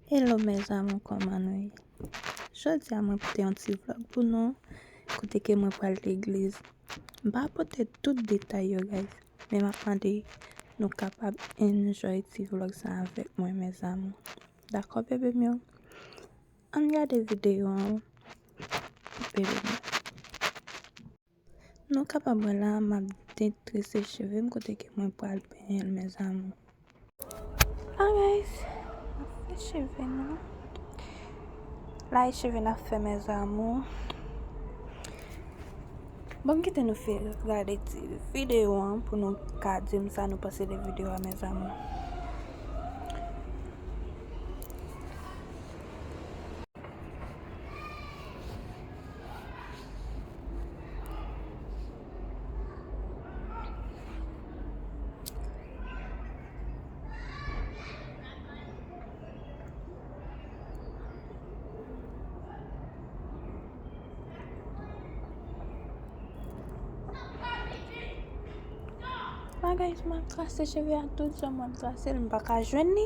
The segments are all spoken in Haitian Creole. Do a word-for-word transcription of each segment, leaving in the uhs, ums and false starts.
Hello mes amours, kòman nou ye? Jodi a mwen pote yon ti vlog pou nou, kote ke mwen pral legliz. M pa pote tout detay yo, guys, men m ap mande nou kapab enjoy ti vlog sa avèk mwen, mes amours. Dakò, bebe m yo? Ann gade videyo an, bebe m yo. Nou kapab wè la, m ap detrese cheve m kote ke mwen pral benyen l, mes amours. Ah, guys, m ap fè cheve nou. La, e cheve n ap fè, mes amours. Bon, m kite nou fè gade ti videyo an pou nou ka di m sa nou panse de videyo a, mes amours. Bagay, m ap trase cheve a tout jan mwen trase l, m pa ka jwenn li.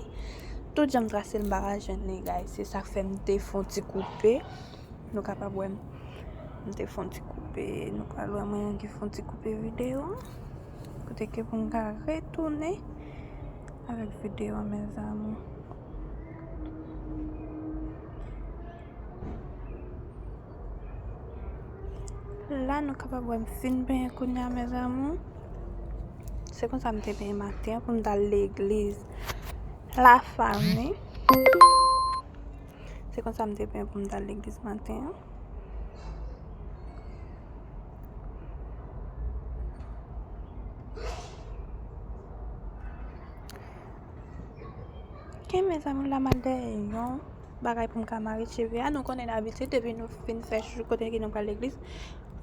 Tout jan m trase l, m pa ka jwenn li, guys. Se sa k fè m te fè yon ti koupe. Nou kapab wè m, m te fè yon ti koupe. Nou pral wè mwen ki fè yon ti koupe videyo an. Kote ke pou m ka retounen avèk videyo an, mes amours. La, nou kapab wè m fin benyen kounye a, mes amours. Se konsa m te benyen maten an pou m t al legliz, la fanmi. Se konsa m te benyen pou m t al legliz maten an. Gen, mes amours, la m al dèyè yon bagay pou m ka mare cheve a. Nou konnen dabitid, depi nou fin fè chouchou kote ke nou pral legliz,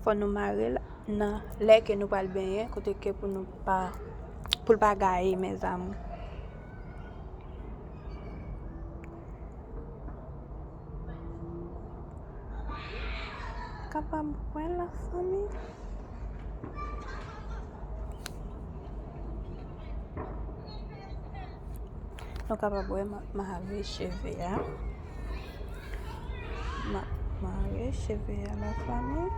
fò nou mare l nan lè ke nou pral benyen, kote ke pou nou pa, pou l pa gaye, mes amours. Kapab wè la fanmi. Nou kapab wè m ap mare cheve a. M ap mare cheve a, la fanmi.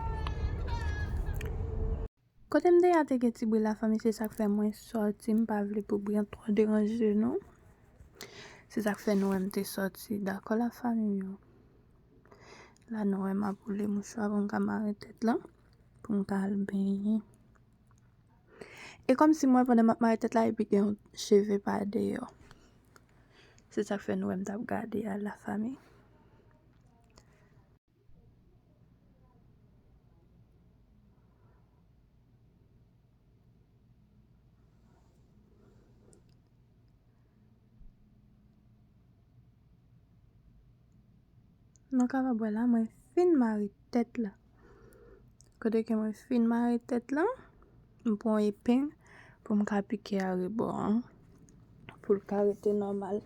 Kote m te ye a te gen ti bri, la fanmi, se sa k fè mwen sòti, m pa vle pou bri an twò deranje nou. Se sa k fè nou wè m te sòti, dakò, la fanmi yo. La nou wè m ap woule mouchwa pou m ka mare tèt la, pou m ka al benyen. E kòmsi mwen, pandan m ap mare tèt la, epi gen yon cheve pa deyò. Se sa k fè nou wè m t ap gade a, la fanmi. Nou kapab wè la, mwen fin mare tèt la. Kote ke mwen fin mare tèt la, m pran yon epeng pou m ka pike arebò an, pou l ka rete nòmal.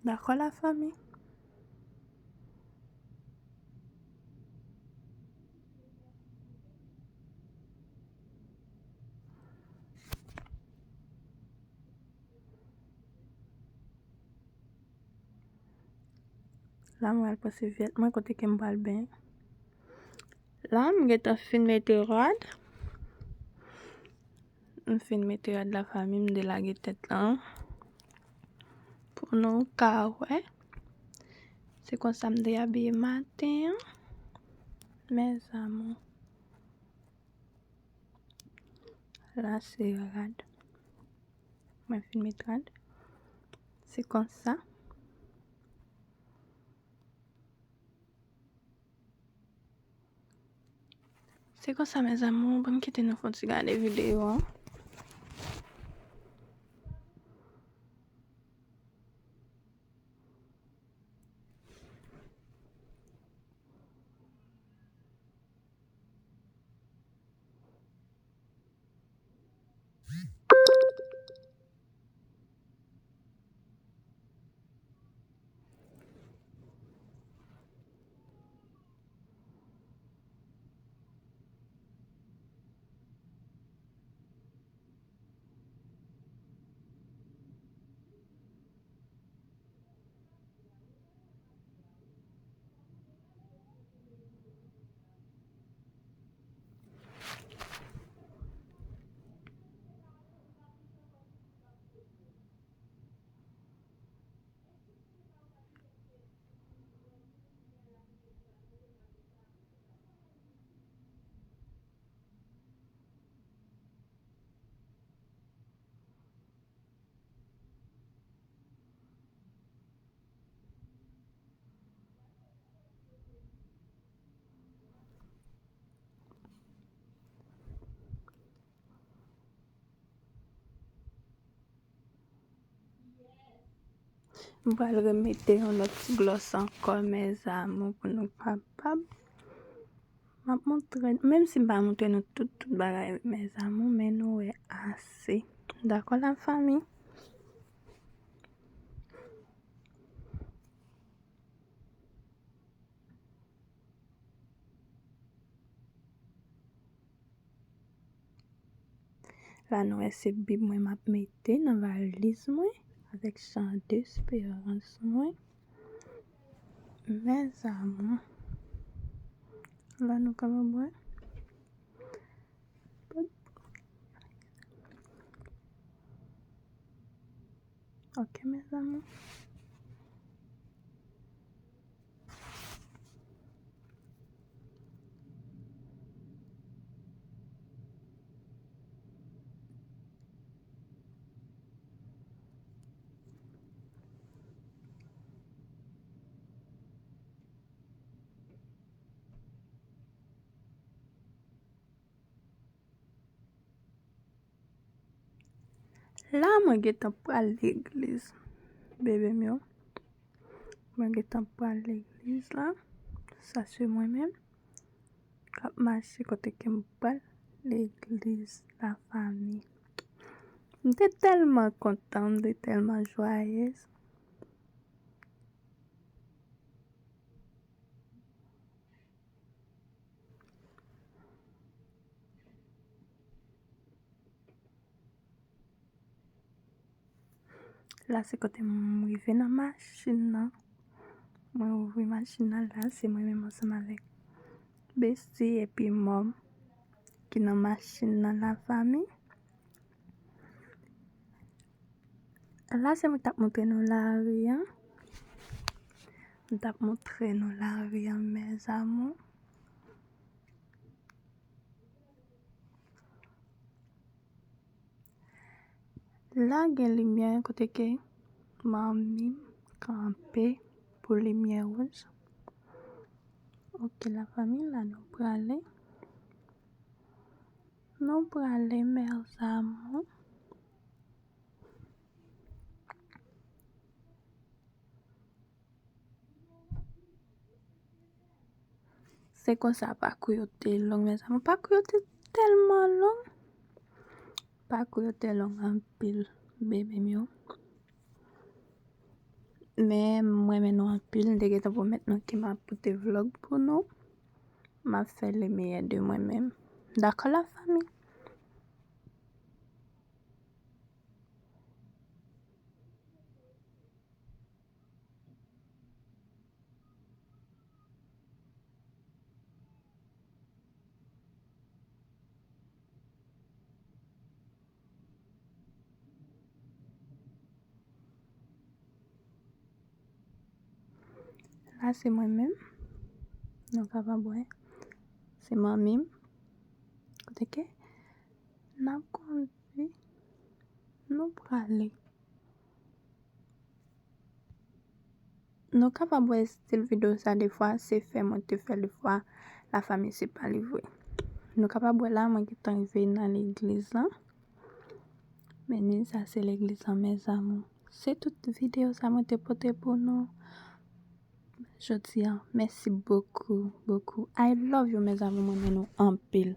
Dakò, la fanmi? La, mwen al pran sèvyèt mwen kote ke m pral benyen. La, m gentan fin mete rad. M fin mete rad, la fanmi, m delage tèt la. Pou nou ka wè. Se konsa m te abiye maten an. Mes amours. La se rad. Mwen fin met rad. Se konsa. Se konsa, mes amours, ban m kite nou fè yon ti gade videyo an. M pral remete yon lòt ti glòs ankò, mes amours, pou nou kapab. M ap montre, menm si m pa montre nou tout, tout bagay, mes amours, men nou wè ase. Dakò, la fanmi? La, nou wè se Bib mwen m ap mete nan valiz mwen avèk Chant d'Espérance mwen. Mes amours, la nou kapab wè. Ok, mes amours. La, mwen gentan pral legliz, bebe m yo. Mwen gentan pral legliz la. Sa se mwen menm k ap mache kote ke m pral legliz, la fanmi. M te tèlman kontan, m te tèlman jwayez. La se kote m rive nan machin nan. Mwen ouvri machin nan la, se mwen menm ansanm avèk Besti epi mòm ki nan machin nan, la fanmi. La se mwen t ap montre nou lari an. M t ap montre nou lari an, mes amours. La gen limyè kote ke manmi m kanpe pou limyè wouj. Ok, la fanmi, la nou prale. Nou prale, mes amours. Se konsa pakou yo te long, mes amours. Pakou yo te tèlman long. Pakou yo te long anpil, bebe m yo. Men mwen renmen nou anpil. M te gentan pwomèt nou ke m ap pote vlòg pou nou. M ap fè le meilleur de mwen menm. Dakò, la fanmi? La se mwen menm. Nou kapab wè. Se manmi m. Kote ke n ap kondui. Nou prale. Nou kapab wè estil videyo sa defwa, se fè mwen te fè l defwa, la fanmi, se pa li vre. Nou kapab wè la, mwen gentan rive nan legliz lan. Men ni sa se legliz lan, mes amours. Se tout videyo sa mwen te pote pou nou jodi a. Mèsi bokou, bokou. I love you, mes amours, mwen renmen nou anpil.